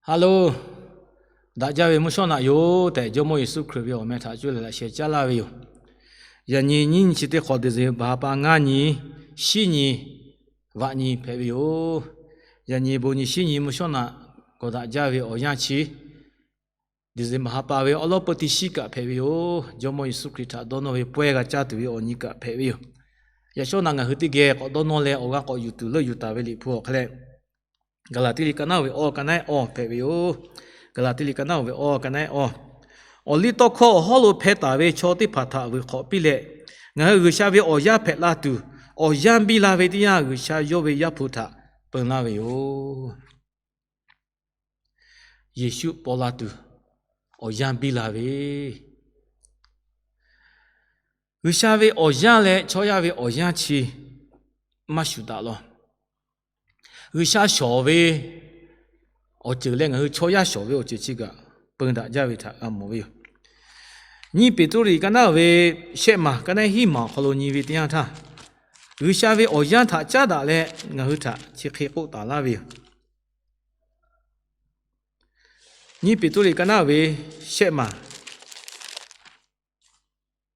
Ha loˬ, daꞈ jaˇ ve mvuhˇ shawˉ naꞈ yoˬ tehꞈ, Jawˇmawˇ Yeˍsuˆ Hkriꞈ ve awˬ meh htaꞈ cuˇ leh laꞈ sheh caˉ laˇ ve yoˬ. Yaꞈ nyi nyiˇ nyi chi teˇ hk'awꞈ December ha pa ngaˇ nyi, shiˉ nyi, vaꞈ nyi hpehꞈ ve yoˬ. Yaꞈ nyi bon nyi shiˉ nyi mvuhˇ shawˉ naꞈ k'awꞈ daꞈ jaˇ ve awˬ yanˇ chi December ha pa ve awˉ lawˉ peu teˇ shiˉ kaꞈ hpehꞈ ve yoˬ. Jawˇmawˇ Yeˍsuˆ Hkriꞈ htaꞈ dawˇ nawˇ ve pawehˇ g'a caˇ tuˬ ve awˬ nyi kaꞈ hpehꞈ ve yoˬ. Yaꞈ shawˉ naꞈ ngaˬ hui teˇ geh k'awꞈ dawˇ nawˇ leh awˬ g'aˇ k'awꞈ yuˬ tuˬ leuˆ yuˬ taˍ ve Liꞈ hpu awˬ hk'aˇ leh, Gaˍlaˍtiˆ liꞈ ka naˉ ve awˬ, ka naˉ awˬ hpehꞈ ve yoˬ. Gaˍlaˍtiˆ liꞈ ka naˉ ve awˬ, ka naˉ awˬ. Awˬ liˇ tawˇ hkawˇ awˬ hawˉ lo hpeh taˍ ve chaw teˇ hpaˍ htaꞈ vuiˬ hk'awꞈ piˇ leh, ngaˬ hui G'uiˬsha ve awˬ yanˇ hpehꞈ la tuˬ, awˬ yanˇ biˇ la ve teˇ yanˇ, G'uiˬsha yawˇ ve Yaˇ hpu htaꞈ peu laˇ ve yoˬ. Yeˍsuˆ paw la tuˬ awˬ yanˇ biˇ la ve, G'uiˬsha ve awˬ yanˇ leh chaw yaˇ ve awˬ yanˇ chi maˇ shuˍ daꞈ law. G'uiˬsha shawˍ ve awˬ ceuˬ leh ngaˬ hui chaw yaˇ shawˍ ve awˬ ceuˬ chi kaꞈ peu daꞈ jaˇ ve htaꞈ g'a mawˬ ve yoˬ. Nyiˇ Peˍtruˆ liꞈ ka naˉ ve shehˆ maˬ, ka naˉ hiˉ maˬ awˬ hk'aw lo nyi ve teˇ yanˇ htaˇ, G'uiˬsha ve awˬ yanˇ htaꞈ caˉ daꞈ leh ngaˬ hui htaꞈ chi hk'e k'oˆ taˍ laˇ ve yoˬ. Nyiˇ Peˍtruˆ liꞈ ka naˉ ve shehˆ maˬ,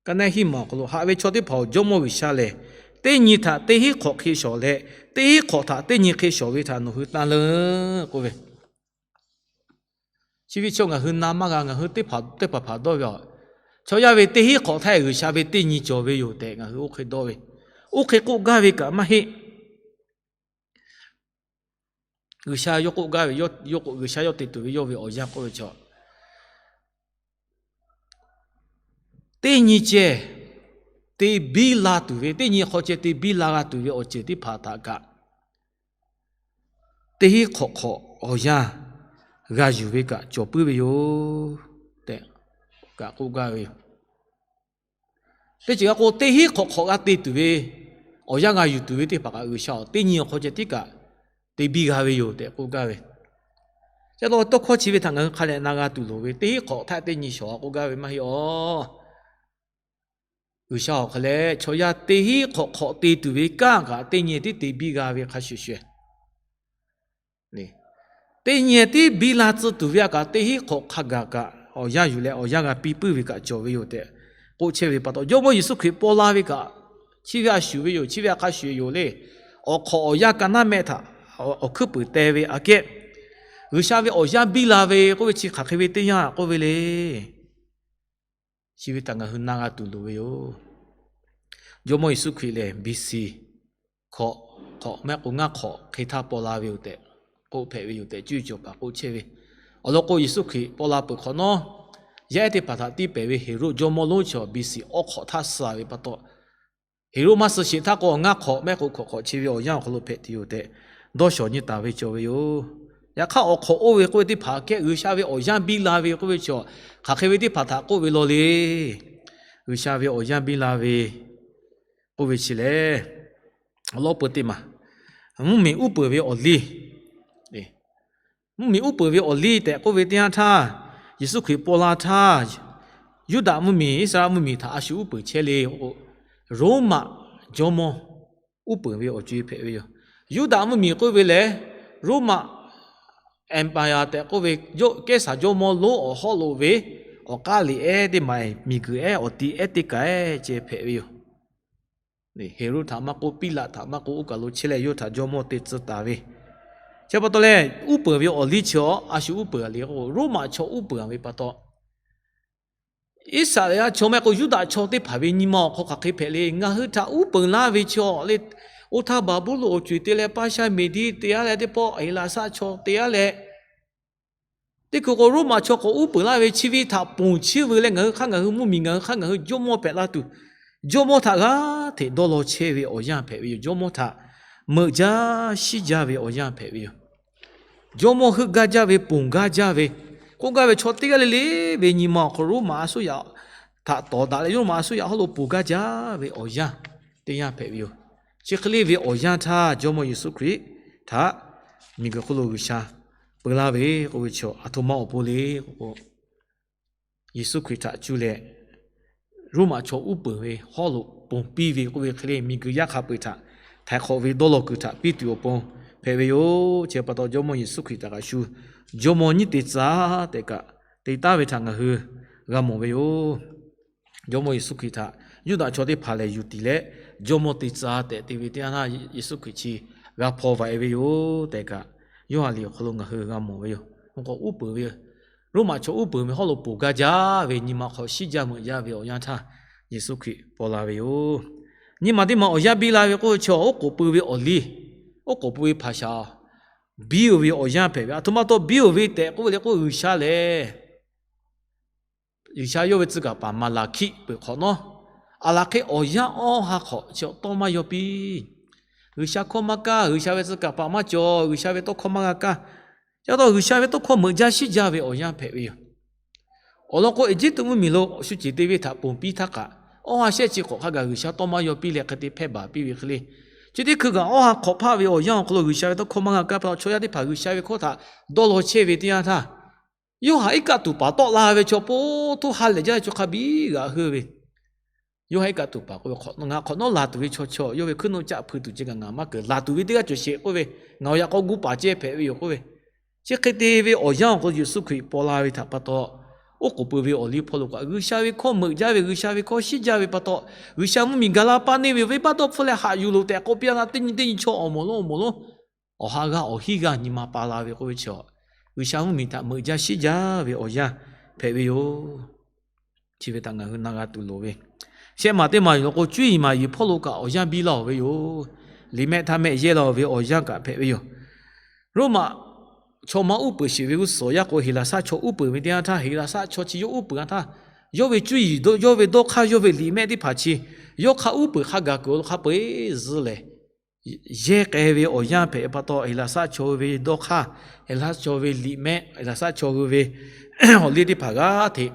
ka naˉ hiˉ maˬ awˬ hk'aw lo, Haꞈ ve chaw teˇ hpaˍ-oˬ, Jawˇmawˇ G'uiˬsha lehˬ teˇ nyi htaꞈ teˇ hinˉ hk'awꞈ hk'e shawˍ leh, teˇ hinˉ hk'awꞈ htaꞈ teˇ nyi hk'e shawˍ ve htaꞈ nawˬ hui tanˇ leuˬ k'oˆ ve. Chi ve chaw ngaˬ hui na maˇ g'a, ngaˬ hui teˇ hpaˍ teˇ hpaˍ hpaˍ dawˇ ve a, chaw yaˇ ve teˇ hinˉ hk'awꞈ htaˇ G'uiˬsha ve teˇ nyi cawˬ ve yoˬ tehꞈ ngaˬ hui oˇ hk'e dawˇ ve. Oˇ hk'e k'oˆ gaˇ ve kaꞈ maˇ heˆ. G'uiˬsha yawˇ k'oˆ gaˇ ve, yawˇ k'o G'uiˬsha yawˇ te tuˬ ve yawˇ ve awˬ yanˇ k'oˆ ve chaw, teˇ nyi ceh te biˇ la tuˬ ve, teˇ nyi hk'aw ceh te biˇ la g'a tuˬ ve awˬ ceuˬ teˇ hpaˍ htaꞈ kaꞈ teˇ hinˉ hk'awꞈ hk'awꞈ awˬ yanˇ g'a yuˬ ve kaꞈ cawˬ puiˉ ve yoˬ tehꞈ kaꞈ k'oˆ gaˇ ve yoˬ. Teˇ ceuˬ g'a k'o, teˇ hinˉ hk'awꞈ hk'awꞈ g'a te tuˬ ve awˬ yanˇ g'a yuˬ tuˬ ve teˇ hpaˍ kaꞈ G'uiˬsha awˬ teˇ nyi awˬ hk'aw ceh tiˉ kaꞈ te biˇ g'a ve yoˬ tehꞈ k'oˆ gaˇ ve. Ca taw tawˇ hkawˇ chi ve htaꞈ ngaˬ hui hk'a dehꞈ na g'a tuˬ loˍ ve, teˇ hinˉ hk'awꞈ htaˇ teˇ nyi shawˍ a k'oˆ gaˇ ve maˇ heˆ awˬ. G'uiˬsha awˬ hk'a leh chaw yaˇ teˇ hinˉ hk'awꞈ hk'awꞈ te tuˬ ve kanˉ kaꞈ teˇ nyi tiˉ te biˇ g'a ve hk'a shuˍ shuˍ, teˇ nyi tiˉ biˇ la tcuh tuˬ ve a kaꞈ teˇ hinˉ hk'awꞈ hk'a gaˬ kaꞈ awˬ yanˇ yuˬ leh awˬ yanˇ g'a piˇ puiˉ ve kaꞈ cawˬ ve yoˬ tehꞈ k'oˆ chehˇ ve pa taw, Jawˇmawˇ Yeˍsuˆ Hkriꞈ paw la ve kaꞈ chi ve a shuˍ ve yoˬ, chi ve a hk'a shuˍ yoˬ le. Awˬ hk'awꞈ awˬ yanˇ ka naˉ mehˆ htaꞈ awˬ hkuiˉ puiˍ teh ve aꞈ kehˉ, G'uiˬsha ve awˬ yanˇ biˇ la ve k'oˆ ve chi hk'aˬ hk'e ve teˇ yanˇ k'oˆ ve le. Chi ve htaꞈ ngaˬ hui na g'a tuˬ loˍ ve yoˬ. Jawˇmawˇ Yeˍsuˆ Hkriꞈ lehˬ B C hk'awꞈ, hk'awꞈ mehˆ k'o ngaˇ hk'awꞈ hk'e htaˇ paw la ve yoˬ tehꞈ k'oˆ hpehꞈ ve yoˬ tehꞈ cuˇ yiˍ cawˬ kaꞈ k'oˆ chehˇ ve. Awˬ lawn k'o, Yeˍsuˆ Hkriꞈ paw la peuˬ hk'awꞈ nawˉ, yaˇ ehˉ teˇ hpaˍ htaꞈ tiˇ pehˍ ve Heˍroˆ jawˇmawˇ lonˉ chi B C awˇ hk'awꞈ htaˇ suh ve pa taw, Heˍroˆ maˇ suh sheˍ htaˇ k'o, ngaˇ hk'awꞈ mehˆ k'o hk'awꞈ hk'awꞈ chi ve awˬ yanˇ awˬ hk'aw lo hpehꞈ tuˬ yoˬ tehꞈ dawˇ shawˍ nyi taˍ ve cawˬ ve yoˬ. Yaꞈ hk'aˇ, awˬ hk'awꞈ oˇ ve k'oˆ ve teˇ hpaˍ kehˉ G'uiˬsha ve awˬ yanˇ biˇ la ve k'oˆ ve chaw, hk'aˬ hk'e ve teˇ hpaˍ htaꞈ k'oˆ ve law le. G'uiˬsha ve awˬ yanˇ biˇ la ve k'oˆ ve chi lehˬ, awˬ lawn peu teˇ maˬ, mvuhˇmiˬ uˉ peunˍ ve awˬ liˇ, mvuhˇmiˬ uˉ peunˍ ve awˬ liˇ tehꞈ k'oˆ ve teˇ yanˇ htaˇ, Yeˍsuˆ Hkriꞈ paw la htaˇ, Yuˇdaꞈ mvuhˇmiˬ, Iˉsaˍreˍlaˆ mvuhˇmiˬ htaꞈ a shu uˉ peunˍ chehˇ le k'o, Roˉmaꞈ jawˇmawˇ uˉ peunˍ ve awˬ co e hpehꞈ ve yoˬ. Yuˇdaꞈ mvuhˇmiˬ k'oˆ ve lehˬ, Roˉmaꞈ empire tehꞈ k'oˆ ve, Kehˉsaˍ jawˇmawˇ lonˉ awˬ hawˉ lo ve awˬ k'aˉ liꞈ ehˉ teˇ maˬ, miˬguiˬ ehˉ awˬ ti ehˉ teˇ kaˬ ehˉ ceh hpehꞈ ve yoˬ. Heˍroˆ htaꞈ maˇ k'oˆ, Piˉlaꞈ htaꞈ maˇ k'oˆ, oˇ kaˬ lo chehˇ leh yawˇ htaꞈ jawˇmawˇ te tcuh taˍ ve. Chi pa taw leh, uˉ peunˍ ve awˬ liˇ chi a shu uˉ peunˍ le k'o, Roˉmaꞈ chaw uˉ peunˍ ve pa taw, Iˉsaˍreˍlaˆ chaw mehˆ k'o Yuˇdaꞈ chaw teˇ hpaˍ ve nyi ma awˬ hk'aw hk'aˬ hk'e hpehꞈ le. Ngaˬ hui htaꞈ uˉ peunˍ laˇ ve chaw le, oˇ htaˇ Baˍbuˍlonˍ awˬ co e te leh, Paˇshaˆ Meˍdiˆ te aˉ leh, teˇ pawˆ Heˍlaˍsaˆ chaw te aˉ leh, teˇ hkui k'o Roˉmaꞈ chaw k'awꞈ uˉ peunˍ laˇ ve chi ve htaꞈ ponˬ chiˇ veu leh ngaˬ hui hk'aˇ ngaˬ hui mvuhˇmiˬ, ngaˬ hui hk'aˇ ngaˬ hui jawˇmawˇ hpehꞈ la tuˬ, jawˇmawˇ htaꞈ g'aˇ hteꞈ dawˇ law chehˇ ve awˬ yanˇ hpehꞈ ve yoˬ. Jawˇmawˇ htaꞈ meuꞈ jaˇ shiˉ jaˇ ve awˬ yanˇ hpehꞈ ve yoˬ. Jawˇmawˇ heuˆ gaˇ jaˇ ve, ponˬ gaˇ jaˇ ve, k'oˆ gaˇ ve chaw teˇ g'aˇ le le ve nyi ma awˬ hk'aw Roˉmaꞈ a suˉ yaꞈ htaꞈ tawˍ daꞈ leh, Roˉmaꞈ a suˉ yaꞈ hawˉ lo ponˬ gaˇ jaˇ ve awˬ yanˇ teˇ yanˇ hpehꞈ ve yoˬ. Chi hk'e le ve awˬ yanˇ htaˇ Jawˇmawˇ Yeˍsuˆ Hkriꞈ htaꞈ miˬguiˬ hk'oˆ lo G'uiˬsha peu laˇ ve k'oˆ ve chaw a htoꞈ ma awˬ pon le k'o, Yeˍsuˆ Hkriꞈ htaꞈ cuˇ leh Roˉmaꞈ chaw uˉ peunˍ ve hawˉ lo ponˬ piˇ ve k'oˆ ve hk'e le, miˬguiˬ yaˇ hk'a peu-eˬ htaꞈ htaiˍ hk'awꞈ ve dawˇ law kuiˬ htaꞈ piˇ tuˬ awˬ pon hpehꞈ ve yoˬ. Chi pa taw Jawˇmawˇ Yeˍsuˆ Hkriꞈ htaꞈ kaꞈ shu Jawˇmawˇ nyiˇ te tcuh tehꞈ kaꞈ te taˍ ve htaꞈ ngaˬ hui g'a mawˬ ve yoˬ. Jawˇmawˇ Yeˍsuˆ Hkriꞈ htaꞈ Yuˇdaꞈ chaw teˇ hpaˍ lehˬ yuˬ tiˍ leh, Jawˇmawˇ te tcuh tehꞈ te ve teˇ yanˇ htaˇ, Yeˍsuˆ Hkriꞈ chi g'a hpaw vaꞈ e ve yoˬ tehꞈ kaꞈ, Yoˇhanˬ liꞈ awˬ hk'aw lo ngaˬ hui g'a mawˬ ve yoˬ. K'o uˉ peunˍ ve, Roˉmaꞈ chaw uˉ peunˍ ve hawˉ lo ponˬ gaˇ jaˇ ve nyi ma hk'aw shiˉ jaˇ meuꞈ jaˇ ve awˬ yanˇ htaˇ, Yeˍsuˆ Hkriꞈ paw la ve yoˬ. Nyi ma teˇ ma awˬ yanˇ biˇ la ve k'oˆ ve chi, oˉ k'oˍ pui ve awˬ liˇ, oˉ k'oˍ pui ve hpaˍ shaˍ biˇ oˬ ve awˬ yanˇ hpehꞈ ve. Aˬ htoꞈ ma taw biˇ oˬ ve tehꞈ k'oˆ ve le k'o, G'uiˬsha lehˬ G'uiˬsha yawˇ ve tcuh kaˍ paˍ Maˍlaˍhkiˆ peuˬ hk'awꞈ nawˉ, aˬ laˬ hk'e awˬ yanˇ awˇ ha hk'awꞈ chi awˬ tawˇ maˇ yaw piˇ. G'uiˬsha hkawˇ maˇ kaˇ, G'uiˬsha ve tcuh kaˍ paˍ maˇ cawˬ, G'uiˬsha ve tawˇ hkawˇ maˇ g'a kaˇ. Chi pa taw G'uiˬsha ve tawˇ hkawˇ meuꞈ jaˇ shiˉ jaˇ ve awˬ yanˇ hpehꞈ ve yoˬ. Awˬ lawn k'o, Eˇjiˇtuꞈ mvuhˇmiˬ lo shu ceˬ te ve htaꞈ ponˬ piˇ htaˇ kaꞈ, awˇ ha shehˆ chi hk'awꞈ hk'a gaˬ G'uiˬsha tawˇ maˇ yaw piˇ leh hk'e te hpehˇ baˬ piˇ ve hk'e le. Chi teˇ hkui kaꞈ awˇ ha hk'awꞈ hpaˇ ve awˬ yanˇ awˬ hk'aw lo G'uiˬsha ve tawˇ hkawˇ maˇ g'a kaˇ pa taw, chaw yaˇ teˇ hpaˍ G'uiˬsha ve hkawˇ htaꞈ dawˇ law chehˇ ve teˇ yanˇ htaˇ, Yoˇhanˬ iˉ kaˆ tuˬ paˍ tawˆ la ve chaw po htoˇ ha lehˬ jaˇ ve chaw hk'a biˇ g'aꞈ heuˆ ve. Yoˇhanˬ iˉ kaˆ tuˬ paˍ k'oˆ ve, ngaˬ hk'awꞈ nawˉ laˬ tuˬ ve chaw chaw yawˇ ve hkuiˉ nuˆ caˆ hpui tuˬ ceh kaꞈ ngaˬ maˇ keunˍ, laˬ tuˬ ve teˇ g'aˇ cawˬ sheˍ k'oˆ ve, ngaˬ awˬ yaꞈ k'aw gu paˍ ceh hpehꞈ ve yoˬ k'oˆ ve. Chi hk'e te ve awˬ yanˇ awˬ hk'aw lo Yeˍsuˆ Hkriꞈ paw la ve htaꞈ pa taw, oˉ k'oˍ pui ve awˬ liˇ hpawˇ lo kaꞈ G'uiˬsha ve hkawˇ meuꞈ jaˇ ve, G'uiˬsha ve hkawˇ shiˉ jaˇ ve pa taw, G'uiˬsha mvuhˇmiˬ gaˬ la paˇ neˇ ve venˇbaˆ dawˇ hpfuhˇ leh haꞈ yuˬ loˬ tehꞈ k'oˆ piˇ a na, teˇ nyi teˇ nyi chaw awˬ moˍ lonˉ awˬ moˍ lonˉ awˬ ha g'aˇ awˬ hinˉ g'aˇ nyi ma pa la ve k'oˆ ve chi, G'uiˬsha mvuhˇmiˬ htaꞈ meuꞈ jaˇ shiˉ jaˇ ve awˬ yanˇ hpehꞈ ve yoˬ. Chi ve htaꞈ ngaˬ hui na g'a tuˬ loˍ ve, shehˆ maˬ teˇ maˬ yoˬ law k'o, cuˇ yiˍ maˍ yiˍ hpawˇ lo kaꞈ awˬ yanˇ biˇ laˇ oˬ ve yoˬ. Liꞈ mehˆ htaˇ mehˆ yehˇ laˇ oˬ ve awˬ yanˇ kaꞈ hpehꞈ ve yoˬ. Roˉmaꞈ chaw maˇ uˉ peunˍ sheˍ ve g'uˇ suhˍ awˬ yanˇ k'o, Heˍlaˍsaˆ chaw uˉ peunˍ ve teˇ yanˇ htaˇ, Heˍlaˍsaˆ chaw chi yawˇ uˉ peunˍ a htaˇ, yawˇ ve cuˇ yiˍ, yawˇ ve dawˇ hk'aˇ, yawˇ ve liꞈ mehˆ teˇ hpaˍ chi yawˇ hk'a uˉ peunˍ hk'a gaˬ kuiˬ awˬ lo hk'a peu-eˬ zuh lehˬ, yehˇ k'ai ve awˬ yanˇ hpehꞈ pa taw, Heˍlaˍsaˆ chaw ve dawˇ hk'aˇ, Heˍlaˍsaˆ chaw ve liꞈ mehˆ, Heˍlaˍsaˆ chaw hui ve awˬ liˇ teˇ hpaˍ g'aˇ hteꞈ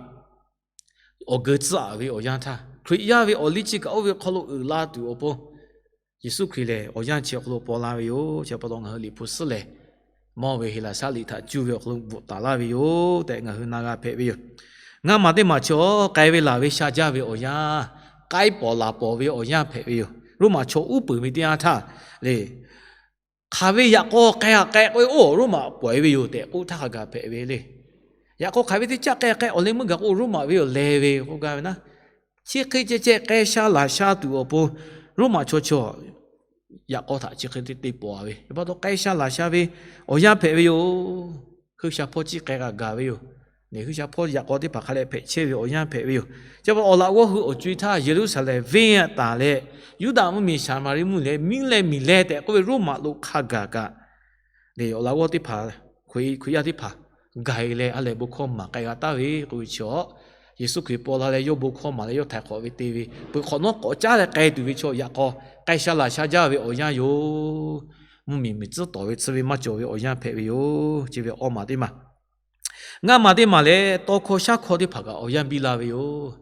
awˬ geu tcuhˉ aꞈ ve awˬ yanˇ htaˇ, Hkriꞈ yaˇ ve awˬ liˇ chi kaꞈ oˇ ve hk'aw lo uiˍ la tuˬ awˬ pon, Yeˍsuˆ Hkriꞈ lehˬ awˬ yanˇ chi awˬ hk'aw lo paw la ve yoˬ. Chi pa taw ngaˬ hui Liꞈ hpu suhˉ lehˬ, mawˇ ve Heˍlaˍsaˆ liꞈ htaꞈ cuˇ ve awˬ hk'aw lo bvuhꞈ taˍ laˇ ve yoˬ tehꞈ ngaˬ hui na g'a hpehꞈ ve yoˬ. Ngaˇ maˬ teˇ maˬ chi awˬ k'ai ve laˬ ve sha jaˇ ve awˬ yanˇ, k'ai pawˍ laˬ pawˍ ve awˬ yanˇ hpehꞈ ve yoˬ. Roˉmaꞈ chaw uˉ peunˍ ve teˇ yanˇ htaˇ le, hk'aˬ ve yaꞈ k'aw k'ai a k'ai k'oˆ ve, oˇ Roˉmaꞈ pawˍ e ve yoˬ tehꞈ k'oˆ htaˇ hk'a gaˬ hpehꞈ ve le. Yaꞈ k'aw hk'aˬ ve teˇ caˆ k'ai k'ai awˬ leh meuˇ gaˬ k'o, Roˉmaꞈ ve awˬ leh ve k'oˆ gaˇ ve naˉ, chi hk'e ceh ceh k'ai sha laˬ sha tuˬ awˬ pon, Roˉmaꞈ chaw chaw yaꞈ k'aw htaꞈ chi hk'e te te pawˍ a ve pa taw, k'ai sha laˬ sha ve awˬ yanˇ hpehꞈ ve yoˬ. Heuˆ sha hpawˇ ciˇ k'ai g'a gaˬ ve yoˬ. Neˬ heuˆ sha hpawˇ yaꞈ k'aw teˇ hpaˍ hk'a leh hpehꞈ chehˇ ve awˬ yanˇ hpehꞈ ve yoˬ. Chi pa taw awˬ laꞈ g'awˇ hui awˬ co e htaˇ Yeˍruˆsaˍlehnˍ venˇ taˍ leh, Yuˇdaꞈ mvuhˇmiˬ, Saˍmaˍriˆ mvuhˇmiˬ leh miˉ leh miˬ leh tehꞈ k'oˆ ve Roˉmaꞈ lo hk'a gaˬ kaꞈ, le awˬ laꞈ g'awˇ teˇ hpaˍ, Hkriꞈ yaˇ teˇ hpaˍ gaˬ e leh a lehˬ bon hkawˇ maˍ k'ai g'a taˍ ve k'oˆ ve chi, Yeˍsuˆ Hkriꞈ paw la leh yawˇ bon hkawˇ maˍ leh yawˇ htaiˍ hk'awꞈ ve te ve, peuˬ hk'awꞈ nawˉ k'awꞈ caˉ leh k'ai tuˬ ve chaw yaꞈ k'aw k'ai sha laˬ sha jaˇ ve awˬ yanˇ yoˬ. Mvuhˇmiˬ miˬ tcuhˉ tawˍ ve tcuh ve maˇ cawˬ ve awˬ yanˇ hpehꞈ ve yoˬ. Chi ve awˇ maˬ teˇ maˬ, ngaˇ maˬ teˇ maˬ lehˬ, tawˇ hkawˇ shaˉ hkawˇ teˇ hpaˍ kaꞈ awˬ yanˇ biˇ la ve yoˬ.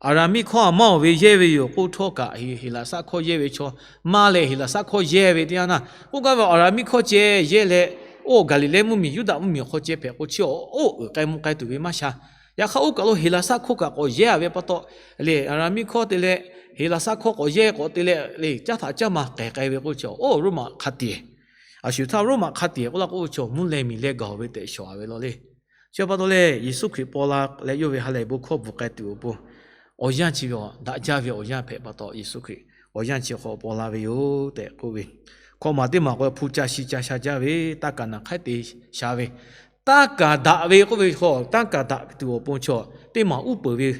Aˍraˍmiˆ hkawˇ a maˇ oˬ ve yehˇ ve yoˬ k'oˆ htawˇ kaꞈ, Heˍlaˍsaˆ hkawˇ yehˇ ve chaw maˇ leh Heˍlaˍsaˆ hkawˇ yehˇ ve teˇ yanˇ htaˇ k'oˆ gaˇ ve, Aˍraˍmiˆ hkawˇ ceh yehˇ leh, oˇ Gaˍliˍlehˇ mvuhˇmiˬ, Yuˇdaꞈ mvuhˇmiˬ hk'aw ceh hpehꞈ k'o, chi oˇ uiˍ k'ai mvuh k'ai tuˬ ve maˇ sha. Yaꞈ hk'aˇ oˇ kaˬ lo Heˍlaˍsaˆ hkawˇ kaꞈ k'awꞈ yehˇ a ve pa taw, le Aˍraˍmiˆ hkawˇ te leh Heˍlaˍsaˆ hkawˇ k'awꞈ yehˇ k'awꞈ te leh le caˉ htaꞈ caˇ ma k'ehˬ k'ai ve k'oˆ ve chi, oˇ Roˉmaꞈ hk'a tiˍ, a shu htaˇ Roˉmaꞈ hk'a tiˍ k'oˆ la k'oˆ ve chi, mvuhˇ leh miˬ leh gaˬ ve tehꞈ shawˍ a ve law le. Chi pa taw leh, Yeˍsuˆ Hkriꞈ paw la leh yawˇ ve ha lehˬ bon hkawˇ bvuhˬ k'ai tuˬ awˬ pon, awˬ yanˇ chi ve daꞈ jaˇ ve awˬ yanˇ hpehꞈ pa taw, Yeˍsuˆ Hkriꞈ awˬ yanˇ chi hk'aw paw la ve yoˬ tehꞈ k'oˆ ve, hkawꞈ maˬ teˇ maˬ k'o hpu ca shi ca sha jaˇ ve, tanˇ kaˬ naˬ hk'aiˉ te sha ve, tanˇ kaˬ daꞈ ve k'oˆ ve hk'aw, tanˇ kaˬ daꞈ tuˬ awˬ pon chaw teˇ maˬ uˉ peunˍ ve,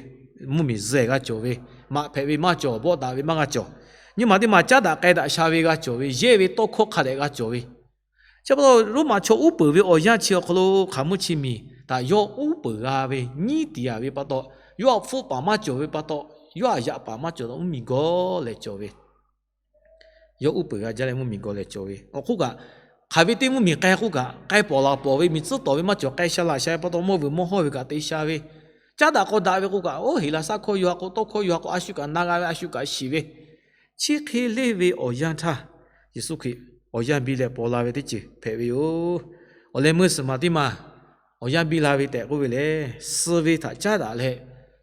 mvuhˇmiˬ zuhꞈ g'a cawˬ ve, maꞈ hpehꞈ ve maˇ cawˬ, bawˆ daꞈ ve maˇ g'a cawˬ. Nyi maˬ teˇ maˬ caˉ daꞈ k'ai daꞈ sha ve g'a cawˬ ve, yehˇ ve tawˇ hkawˇ hk'a dehꞈ g'a cawˬ ve, chi pa taw Roˉmaꞈ chaw uˉ peunˍ ve awˬ yanˇ chi awˬ hk'aw lo hk'aˬ mvuhˇ chi miˬ htaꞈ yawˇ uˉ peunˍ g'a ve, nyiˉ tiˍ a ve pa taw, yawˇ a hpfuhˆ paˍ maˇ cawˬ ve pa taw, yawˇ a yaꞈ paˍ maˇ cawˬ, mvuhˇmiˬ gawˇ leh cawˬ ve, yawˇ uˉ peunˍ g'a jaˇ leh mvuhˇmiˬ gawˇ leh cawˬ ve awˬ hk'oˆ kaꞈ, hk'aˬ ve teˇ mvuhˇmiˬ k'ai k'oˆ kaꞈ, k'ai pawˍ laˬ pawˍ ve, miˬ tcuhˉ tawˍ ve maˇ cawˬ, k'ai sha laˬ sha ve pa taw, mawˇ vuiˬ mawˇ hawˇ ve kaꞈ te sha ve, caˉ daꞈ k'awꞈ daꞈ ve k'o kaꞈ, oˇ Heˍlaˍsaˆ hkawˇ yaw ha k'o, tawˇ hkawˇ yaw ha k'o, a shu kaꞈ na g'a ve, a shu kaꞈ shiˍ ve, chi hk'e leˇ ve awˬ yanˇ htaˇ, Yeˍsuˆ Hkriꞈ awˬ yanˇ biˇ leh paw la ve teˇ ceuˬ hpehꞈ ve yoˬ. Awˬ leh meuˇ suhˍ maˬ teˇ maˬ awˬ yanˇ biˇ la ve tehꞈ k'oˆ ve lehˬ, suh ve htaꞈ caˉ daꞈ leh,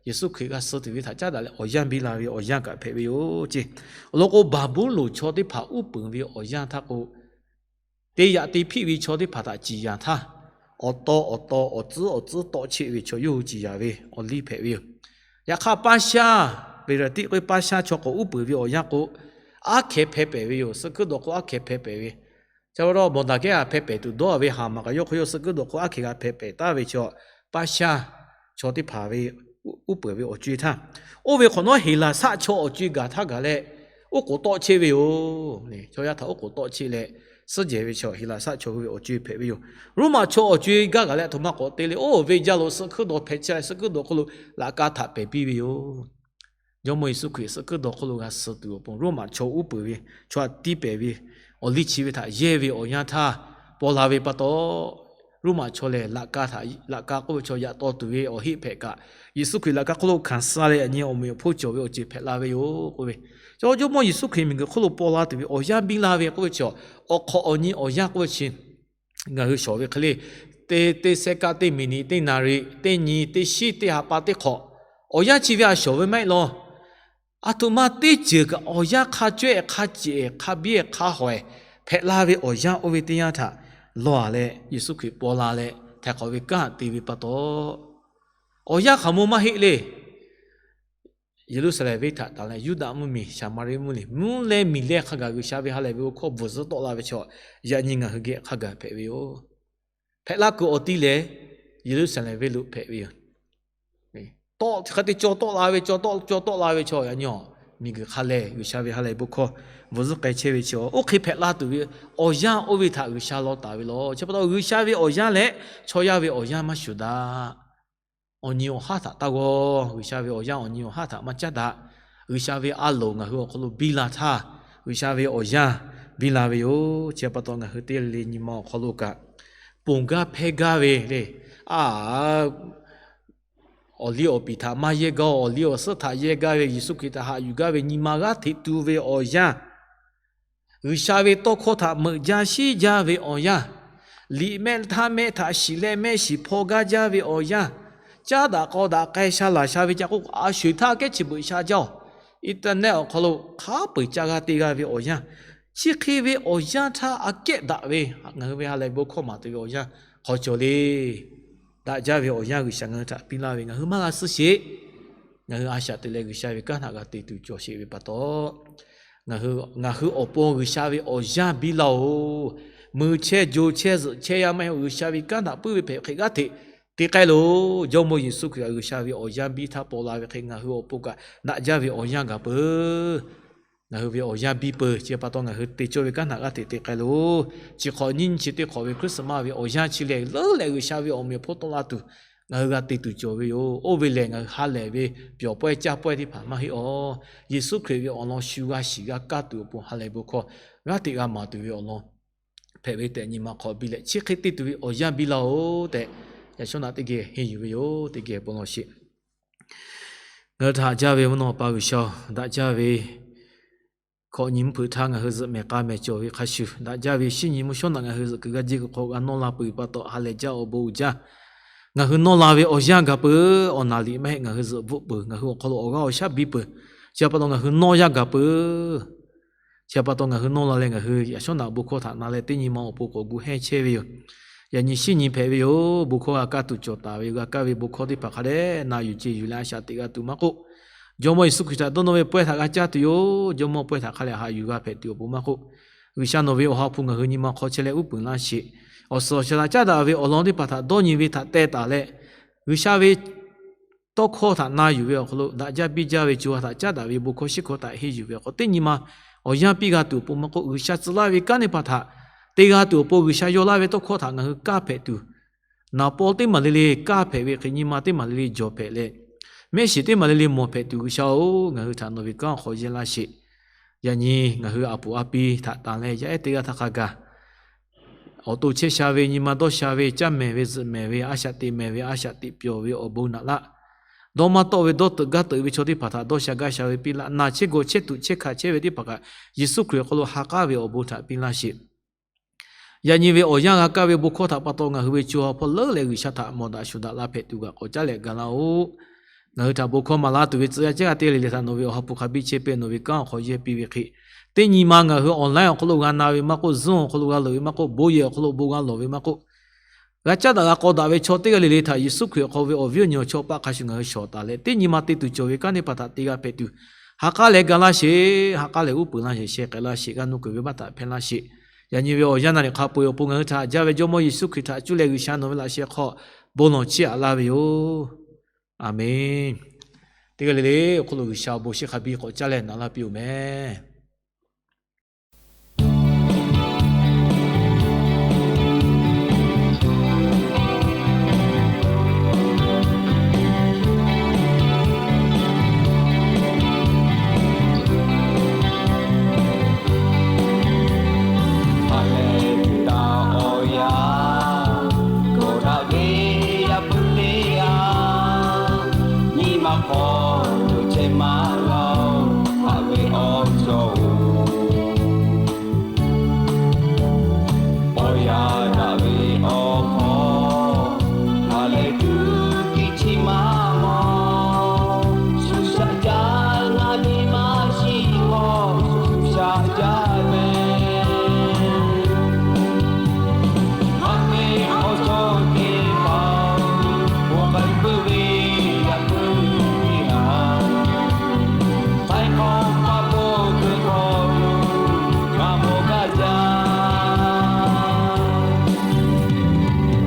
Yeˍsuˆ Hkriꞈ g'a suh tuˬ ve htaꞈ caˉ daꞈ leh awˬ yanˇ biˇ la ve awˬ yanˇ kaꞈ hpehꞈ ve yoˬ ce. Awˬ lawn k'o, Baˍbuˍlonˍ chaw teˇ hpaˍ uˉ peunˍ ve awˬ yanˇ htaˇ k'o, te yaꞈ te hpiˆ ve chaw teˇ hpaˍ htaꞈ ciˍ yanˍ htaˇ, awˬ taw awˬ taw awˬ tcuhˉ awˬ tcuhˉ tawˆ cheˆ ve chaw yawˇ hui ciˍ yanˍ ve awˬ liˇ hpehꞈ ve yoˬ. Yaꞈ hk'aˇ, paˇ shaˇ, Peˍraˍtiˆ k'oˆ ve paˇ shaˇ chaw k'awꞈ uˉ peunˍ ve awˬ yanˇ k'o, aˉ hkeh hpeh pehˍ ve yoˬ. Suh hkuiˉ dawˬ hk'oˆ aˉ hkeh hpeh pehˍ ve. Chi pa taw mawˬ daˍ kehˉ a hpeh pehˍ tuˬ dawˇ ve haˍ maˍ kaꞈ yawˇ hk'aw yawˇ suh hkuiˉ dawˬ hk'oˆ aˉ hkeh g'a hpeh pehˍ taˍ ve chaw, paˇ shaˇ chaw teˇ hpaˍ ve uˉ peunˍ ve awˬ co-e htaˇ, oˇ ve hk'awꞈ nawˉ Heˍlaˍsaˆ chaw awˬ co-e gaˬ htaˇ gaˬ leh, oˉ k'oˍ tawˆ cheˆ ve yoˬ. Chaw yaˇ htaꞈ oˉ k'oˍ tawˆ cheˆ leh, suhˉ jehˬ ve chaw Heˍlaˍsaˆ chaw hui ve awˬ co-e hpehꞈ ve yoˬ. Roˉmaꞈ chaw awˬ co-e gaˇ gaˬ leh a htoꞈ ma k'awꞈ te le, oˇ ve jaˇ lo suh hkuiˉ dawˬ hpeh chehˇ leh suh hkuiˉ dawˬ hk'oˆ lo laꞈ ka htaꞈ pehˍ piˇ ve yoˬ. Jawˇmawˇ Yeˍsuˆ Hkriꞈ suh hkuiˉ dawˬ hk'oˆ lo g'a suh tuˬ awˬ pon, Roˉmaꞈ chaw uˉ peunˍ ve, chaw htaꞈ tiˇ pehˍ ve awˬ liˇ chi ve htaꞈ yehˇ ve awˬ yanˇ htaˇ paw la ve pa taw, Roˉmaꞈ chaw lehˬ laꞈ ka htaꞈ, laꞈ ka k'oˆ ve chaw yaꞈ taw tuˬ ve awˬ heˆ hpehꞈ kaꞈ, Yeˍsuˆ Hkriꞈ laꞈ ka hk'oˆ lo hkanˍ suh leh yaꞈ nyi awˬ meꞈ awˬ hponˇ cawˬ ve awˬ ceuˬ hpehꞈ la ve yoˬ k'oˆ ve. Chaw Jawˇmawˇ Yeˍsuˆ Hkriꞈ miˬguiˬ hk'oˆ lo paw la tuˬ ve awˬ yanˇ biˇ la ve k'oˆ ve chaw, awˬ hk'awꞈ awˬ nyi awˬ yanˇ k'oˆ ve chi ngaˬ hui shawˍ ve hk'e le, teˇ, teˇ sehˉ kaˆ, teˇ miˬniꞈ, teˇ naˍriˍ, teˇ nyi, teˇ shiˉ, teˇ ha pa, teˇ hk'awꞈ, awˬ yanˇ chi ve a shawˍ ve maˇ heˆ law. A htoꞈ ma teˇ ceuˬ kaꞈ awˬ yanˇ hk'a cawehˇ hk'a ceˬ hk'a biˇ hk'a hawehˬ hpehꞈ la ve awˬ yanˇ oˇ ve teˇ yanˇ htaꞈ lawˬ a leh, Yeˍsuˆ Hkriꞈ paw la leh htaiˍ hk'awꞈ ve kanˉ te ve pa taw, awˬ yanˇ hk'aˬ ma maˇ heˆ le. Yeˍruˆsaˍlehnˍ venˇ htaꞈ tanˬ leh Yuˇdaꞈ mvuhˇmiˬ, Saˍmaˍriˆ mvuhˇmiˬ, mvuhˇ leh miˬ leh hk'a gaˬ G'uiˬsha ve ha lehˬ ve bon hkawˇ bvuhˬ zuhˆ tawˆ la ve chaw, yaꞈ nyi ngaˬ hui geh hk'a gaˬ hpehꞈ ve yoˬ. Hpehꞈ la kuiˬ awˬ ti lehˬ, Yeˍruˆsaˍlehnˍ venˇ lo hpehꞈ ve yoˬ. Tawˆ hk'a te caw tawˆ la ve, caw tawˆ, caw tawˆ la ve chaw yaꞈ nyi miˬguiˬ hk'a lehˬ G'uiˬsha ve ha lehˬ bon hkawˇ bvuhˬ zuhˆ k'ai chehˇ ve chaw, oˇ hk'e hpehꞈ la tuˬ ve awˬ yanˇ oˇ ve htaꞈ G'uiˬsha law taˍ ve law. Chi pa taw G'uiˬsha ve awˬ yanˇ leh chaw yaˇ ve awˬ yanˇ maˇ shuˍ daꞈ. Awˬ nyi awˬ haˉ htaꞈ taˇ g'aw. G'uiˬsha ve awˬ yanˇ awˬ nyi awˬ haˉ htaꞈ maˇ caˉ daꞈ. G'uiˬsha ve a loˍ ngaˬ hui awˬ hk'aw lo biˇ la htaˇ, G'uiˬsha ve awˬ yanˇ biˇ la ve yoˬ. Chi pa taw ngaˬ hui teˇ g'aˇ le le nyi ma awˬ hk'aw lo kaꞈ, ponˬ gaˇ hpehˇ gaˇ ve le, a, awˬ liˇ awˬ piˍ htaꞈ maˇ yehˇ gaˇ, awˬ liˇ awˬ suhˉ htaꞈ yehˇ gaˇ ve, Yeˍsuˆ Hkriꞈ htaꞈ haꞈ yuˬ gaˇ ve nyi ma g'aˇ hteꞈ tu ve awˬ yanˇ, G'uiˬsha ve tawˇ hkawˇ htaꞈ meuꞈ jaˇ shiˉ jaˇ ve awˬ yanˇ, liꞈ mehˆ htaˇ mehˆ htaꞈ shiˍ leh mehˆ shiˍ hpaw gaˇ jaˇ ve awˬ yanˇ, caˉ daꞈ k'aw daꞈ k'ai sha laˬ sha ve ca k'oˆ a sho-eˬ htaˇ kehˉ chi beuꞈ sha jaˇ-oˬ. Internet awˬ hk'aw lo hk'a peu-eˬ ca g'a te g'a ve awˬ yanˇ, chi hk'e ve awˬ yanˇ htaˇ aꞈ kehˉ daꞈ ve ngaˬ hui ve ha lehˬ bon hkawˇ maˍ tuˬ ve awˬ yanˇ hk'aw cawˬ le. Daꞈ jaˇ ve awˬ yanˇ G'uiˬsha ngaˬ hui htaꞈ piˇ laˇ ve ngaˬ hui maˇ g'a suh sheˍ. Ngaˬ hui a shaꞈ teꞈ leh G'uiˬsha ve kanˉ htaꞈ g'a te tuˬ cawˬ sheˍ ve pa taw, ngaˬ hui awˬ pon G'uiˬsha ve awˬ yanˇ biˇ laˇ-oˬ. Mui chehˇ jo chehˇ zuhꞈ chehˇ yaˇ maˇ heˆ, G'uiˬsha ve kanˉ htaꞈ puiˉ ve hpehꞈ hk'e g'aˇ hteꞈ te k'ai loˬ. Jawˇmawˇ Yeˍsuˆ Hkriꞈ kaꞈ G'uiˬsha ve awˬ yanˇ biˇ htaˇ paw la ve hk'e ngaˬ hui awˬ pon kaꞈ daꞈ jaˇ ve awˬ yanˇ gaˬ peuˬ. Ngaˬ hui ve awˬ yanˇ biˇ peuˬ. Chi pa taw ngaˬ hui te cawˇ ve kanˉ htaꞈ g'aˇ hteꞈ te k'ai loˬ. Chi hk'awꞈ nyiˇ nyi chi teˇ hk'awꞈ ve Christmas ve awˬ yanˇ chi lehˬ, leuˉ leh G'uiˬsha ve awˬ meꞈ awˬ hponˇ tawˆ la tuˬ ngaˬ hui g'a te tuˬ cawˬ ve yoˬ. Oˇ ve lehˬ, ngaˬ hui ha lehˬ ve pyawˬ pawehˇ caˇ pawehˇ teˇ hpaˍ maˇ heˆ awˬ. Yeˍsuˆ Hkriꞈ ve awˬ lawn shu g'a shiˍ g'a kaˇ tuˬ awˬ pon ha lehˬ bon hkawˇ g'aˇ hteꞈ g'a maˍ tuˬ ve awˬ lawn hpehꞈ ve tehꞈ nyi ma hk'aw biˇ leh, chi hk'e te tuˬ ve awˬ yanˇ biˇ laˇ-oˬ tehꞈ, yaꞈ shawˉ naꞈ teˇ geh henˇ yuˬ ve yoˬ. Teˇ geh bon lawˬ sheˍ. Ngaˬ hui htaꞈ haꞈ jaˇ ve mvuhˇ naw pa G'uiˬsha-oˬ, daꞈ jaˇ ve hkawꞈ nyi mvuhˇ hpeuꞈ htaˇ ngaˬ hui zuhꞈ mehˍ k'a mehˍ cawˬ ve hk'a shuˍ, daꞈ jaˇ ve shinˉ nyi mvuhˇ shawˉ naꞈ ngaˬ hui zuhꞈ kuiˬ g'a jeˇ kuiˬ hk'aw g'a nawˇ la peuˬ pa taw ha lehˬ jaˇ awˬ bon uiˍ jaˇ. Ngaˬ hui nawˇ la ve awˬ yanˇ gaˬ peuˬ. Awˬ naˍ liꞈ maˇ heˆ, ngaˬ hui zuhꞈ bvuhˆ peuˬ, ngaˬ hui awˬ hk'aw lo awˬ g'aˇ awˬ shaˉ biˇ peuˬ. Chi pa taw ngaˬ hui nawˇ yaˇ gaˬ peuˬ. Chi pa taw ngaˬ hui nawˇ la leh ngaˬ hui yaꞈ shawˉ naꞈ bon hkawˇ htaꞈ na leh teˇ nyi ma awˬ pon k'awꞈ gu hehnˇ chehˇ ve yoˬ. Yaꞈ nyi shinˉ nyi hpehꞈ ve yoˬ. Bon hkawˇ g'a kaˇ tuˬ cawˬ taˍ ve, g'a kaˇ ve bon hkawˇ teˇ hpaˍ hk'a dehꞈ na yuˬ ce yuˬ leh a shaꞈ teꞈ g'a tuˬ maˇ k'oˆ, Jawˇmawˇ Yeˍsuˆ Hkriꞈ htaꞈ dawˇ nawˇ ve pawehˇ htaꞈ g'a caˇ tuˬ yoˬ. Jawˇmawˇ pawehˇ htaꞈ hk'a lehˬ haꞈ yuˬ g'a hpehꞈ tuˬ awˬ pon maˇ k'oˆ, G'uiˬsha nawˬ ve awˬ ha hpu ngaˬ hui nyi ma hk'aw chehˇ leh uˉ peunˍ laˇ sheˍ. Awˬ suhˍ awˬ shaˍ htaꞈ caˉ daꞈ ve awˬ lawn teˇ hpaˍ htaꞈ dawˇ nyi ve htaꞈ teh taˍ leh, G'uiˬsha ve tawˇ hkawˇ htaꞈ na yuˬ ve awˬ hk'aw lo daꞈ jaˇ biˇ jaˇ ve co ha htaꞈ caˉ daꞈ ve bon hkawˇ shiˉ hkawˇ htaꞈ henˇ yuˬ ve awˬ hk'aw teˇ nyi ma awˬ yanˇ piˇ g'a tuˬ awˬ pon maˇ k'oˆ, G'uiˬsha tcuh laˇ ve kanˉ teˇ hpaˍ htaꞈ te g'a tuˬ awˬ pon G'uiˬsha yaw laˇ ve tawˇ hkawˇ htaꞈ ngaˬ hui kaˇ hpehꞈ tuˬ, naˍ paw teˇ maˬ le le kaˇ hpehꞈ ve hk'e, nyi ma teˇ maˬ le le jawˬ hpehꞈ leh, mehˆ shiˍ teˇ maˬ le le mawˬ hpehꞈ tuˬ G'uiˬsha-oˬ, ngaˬ hui htaꞈ nawˬ ve kanˉ awˬ hk'aw yehˇ laˇ sheˍ. Yaꞈ nyi ngaˬ hui a puˍ a pi htaꞈ tanˬ leh yaˇ ehˉ teˇ g'aˇ htaˇ hk'a gaˬ awˬ to chehˇ sha ve, nyi ma dawˇ sha ve, caˇ mehˍ ve, zuhꞈ mehˍ ve, a shaꞈ teꞈ mehˍ ve, a shaꞈ teꞈ pyawˬ ve awˬ bon naꞈ laˇ. Dawˇ maˇ tawˆ ve dawˇ teuꞈ gaˇ teuꞈ ve chaw teˇ hpaˍ htaꞈ dawˇ sha gaˇ sha ve piˇ laˇ. Na chehˇ gawˬ chehˇ tuꞈ chehˇ hkanˍ chehˇ ve teˇ hpaˍ kaꞈ Yeˍsuˆ Hkriꞈ awˬ hk'aw lo ha k'aˉ ve awˬ bon htaꞈ piˇ laˇ sheˍ. Yaꞈ nyi ve awˬ yanˇ g'a kaˇ ve bon hkawˇ htaꞈ pa taw ngaˬ hui ve co ha hpawˇ leuˉ leh G'uiˬsha htaꞈ mawˬ daꞈ shuˍ daꞈ la hpehꞈ tuˬ kaꞈ k'awꞈ caˉ leh gaˬ laˇ-oˆ. Ngaˬ hui htaꞈ bon hkawˇ maˍ laˇ tuˬ ve tcuh yaˇ cehˇ g'aˇ teˇ g'aˇ le le htaꞈ nawˬ ve awˬ ha hpu hk'a biˇ chehˇ pehˇ nawˬ ve kanˉ awˬ hk'aw yehˇ piˇ ve hk'e, Teˇ nyi ma ngaˬ hui online awˬ hk'aw lo g'a na ve maˇ k'oˆ, Zoom awˬ hk'aw lo g'a loꞈ ve maˇ k'oˆ, bon yehˬ awˬ hk'aw lo bon g'a lawˬ ve maˇ k'oˆ, g'a caˉ daꞈ g'a k'aw daꞈ ve chaw teˇ g'aˇ le le htaꞈ Yeˍsuˆ Hkriꞈ awˬ hk'aw ve awˬ viˉ awˬ nyi awˬ chawˇ paˆ hk'a shuˍ ngaˬ hui shawˍ taˍ leh, teˇ nyi ma te tuˬ cawˬ ve kanˉ teˇ hpaˍ htaꞈ te g'a hpehꞈ tuˬ, ha k'aˉ leh ga laˇ sheˍ, ha k'aˉ leh uˉ peunˍ laˇ sheˍ, sheh k'ai laˇ sheˍ, g'aˇ nuˇ kuiˬ ve baˆ htaꞈ hpehˇ laˇ sheˍ. Yaꞈ nyi ve awˬ yanˇ naˍ riˍ hk'a peu-eˬ awˬ pon ngaˬ hui htaꞈ jaˇ ve Jawˇmawˇ Yeˍsuˆ Hkriꞈ htaꞈ cuˇ leh G'uiˬsha nawˬ ve laꞈ sheh hk'aw bon lawˬ chiˇ aꞈ laˇ ve yoˬ. Aˬmenˍ. Teˇ g'aˇ le le awˬ hk'aw lo G'uiˬsha awˬ bon shiˍ hk'a biˇ k'awꞈ caˇ leh naˍ laˇ piˇ-oˬ mehˍ. Awˬ yaˇ daꞈ ve awˬ hk'aw ha lehˬ tuˬ tiˉ chi maˇ mawˬ. Shu shaꞈ jaˇ na ve maˇ shiˍ k'o, shu shaꞈ jaˇ mehˍ. Haꞈ ve awˬ cawˬ teˇ hpaˍ, bon k'ai puiˉ ve yaꞈ puiˉ ve haꞈ. Htaiˍ hk'awꞈ paˆ hpawˇ kuiˬ hk'aw lo g'a mawˬ g'a jaˇ.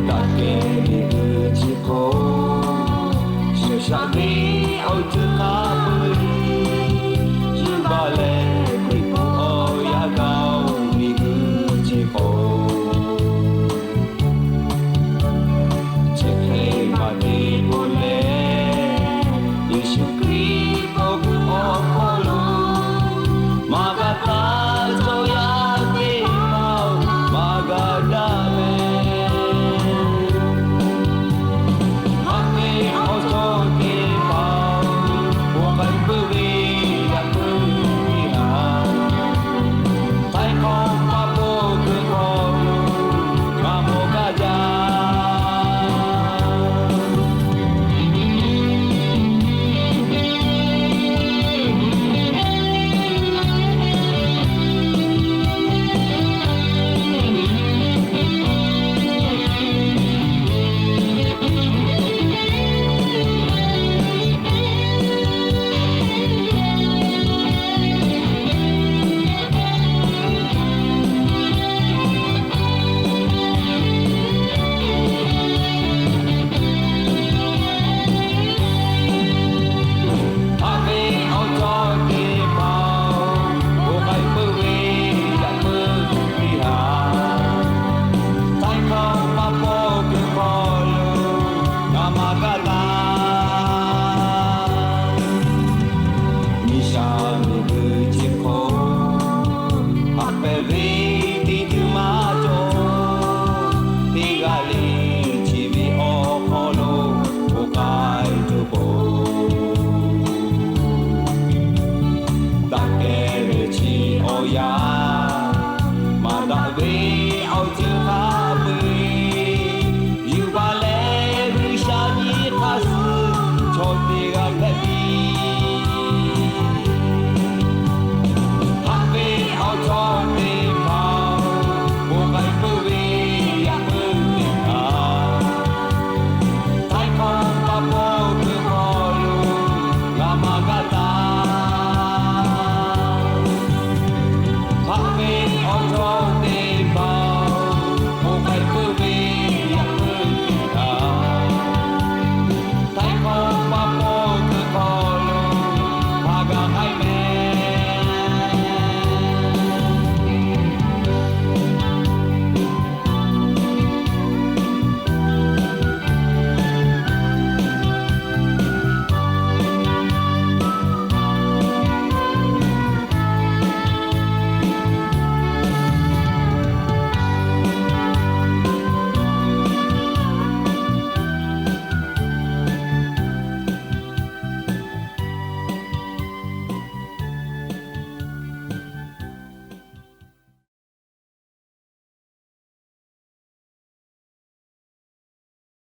Daꞈ kehˬ ve g'uiˬ chi hk'oˆ, shu shaꞈ ve awˬ ceuˬ hk'a peu-eˬ, shu baˬ leh Hkriꞈ hpu awˬ yaˇ gaˬ-oˬ ve g'uiˬ chi hk'oˆ. Chi hk'e maˇ te k'o leh, Yeˍsuˆ Hkriꞈ k'awꞈ gu awˬ hk'aw lo maˇ g'a taˇ cawˬ yaˇ teˇ hpaˍ-oˬ, maˇ g'a daꞈ mehˍ. Haꞈ ve awˬ cawˬ teˇ hpaˍ, bon k'ai puiˉ ve yaꞈ puiˉ ve haꞈ. Htaiˍ hk'awꞈ paˆ hpawˇ kuiˬ hk'aw lo g'a mawˬ g'a jaˇ. Haꞈ ve awˬ cawˬ teˇ hpaˍ-oˬ, bon k'ai puiˉ ve yaꞈ puiˉ ve haꞈ. Htaiˍ hk'awꞈ paˆ hpawˇ kuiˬ hk'aw lo g'a maˇ g'a taˇ. Miˬ shaˍ miˬ guiˬ chi hk'oˆ, haꞈ pehˍ ve teˇ ceuˬ maˇ cawˬ. Teˇ g'aˇ le chi ve awˬ hk'aw lo bon k'ai tuˬ k'o, daꞈ kehˬ ve chi awˬ yaˇ, maˇ daꞈ ve awˬ ceuˬ hk'a peu-eˬ yuˬ baˬ leh, G'uiˬsha nyi hk'aˇ suh chaw teˇ g'aˇ hpehꞈ piˇ. Haꞈ ve awˬ cawˬ teˇ hpaˍ, bon k'ai puiˉ ve yaꞈ puiˉ ve haꞈ. Htaiˍ hk'awꞈ paˆ hpawˇ kuiˬ hk'aw lo g'a maˇ g'a taˇ. Haꞈ ve awˬ cawˬ